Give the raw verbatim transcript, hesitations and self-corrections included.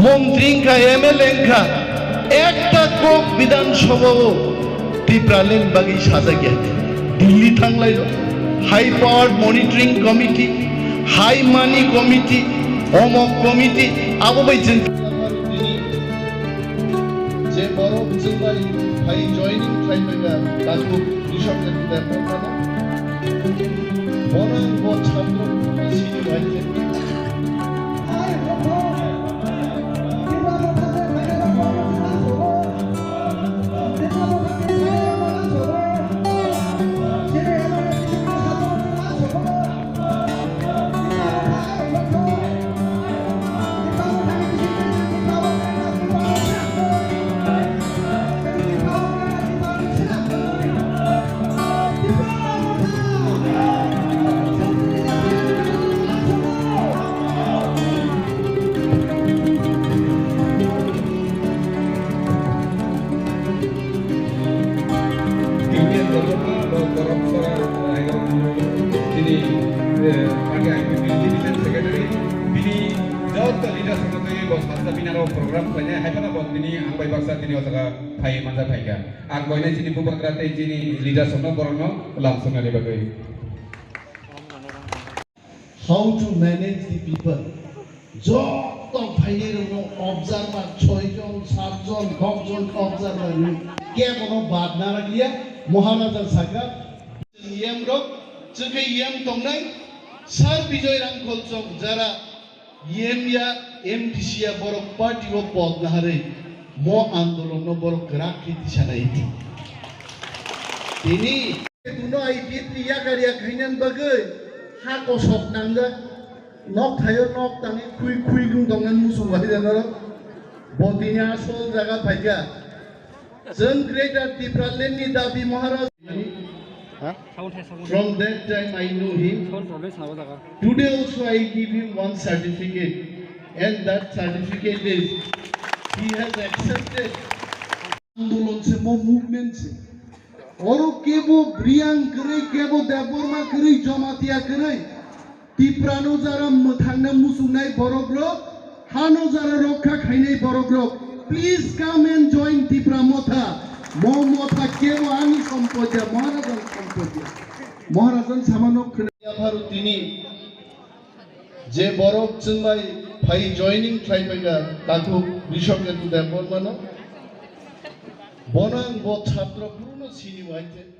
Montri wngkha, M L A wngkha, ekta kok Bidhan Sabha o Tipraland bagwi sajak ya. Delhi thanglai rw, High Powered Monitoring Committee, High Money Committee, Omok Committee, abo bai chwng je borok chwng bai phai joining khlai bai ba takhuk Rishabh Debbarma no. Bono bo chhatro sini bai khe. Indian Government bo borok sora, eh, chini, eh, party I P P Division Secretary, bini joto leaders rokno twi bo salsa bini aro program khlainai, hai phano bo tini ang bai baksa tini o jaga phai manja phaikha. Ang koinai chini bubagra tei chini leaders rokno borokno lamsoknani bagwi. How to manage the people? Joto phainai rokno observer, soi jon, sat jon, kok jon observer ni kebono bad na rakliya. Maharaja saka, yem rok, chwkhe yem tongnai, Sir Bijoy Rangkhol chok jara yem ya, M D C ya borok party o pod naharwi mo andolon no borok kwrak khe tisanai. Tini Tuno I P F ni yakar yak khainani bagwi ha kosok nangjak. Nok thaio nok tangwi khui khui wng tongmani muchung bai da norok. Bo tini asol jaga phaikha. Chwng Greater Tipraland ni dabi Maharaj. Ha? From that time I know him. Today also I give him one certificate. And that certificate is he has accepted. Andolon se mo movement se. Oro kebo Reang kwrwi, kebo Debbarma kwrwi, Jamatia kwrwi. Tiprano jara mwthangna muchungnai borok rok, hano jara rokha khainai borok rok. Please come and join Tipra Motha. Mo Motha kebo ani sompodia, Maharajan sompodia. Maharajan samano khna. Yapharu tini. Je borok chwng bai phai joining khlai paikha takhuk Rishabh Ketu Debbarma no. Bono ang bo chhatro phuru no sini uaikhe.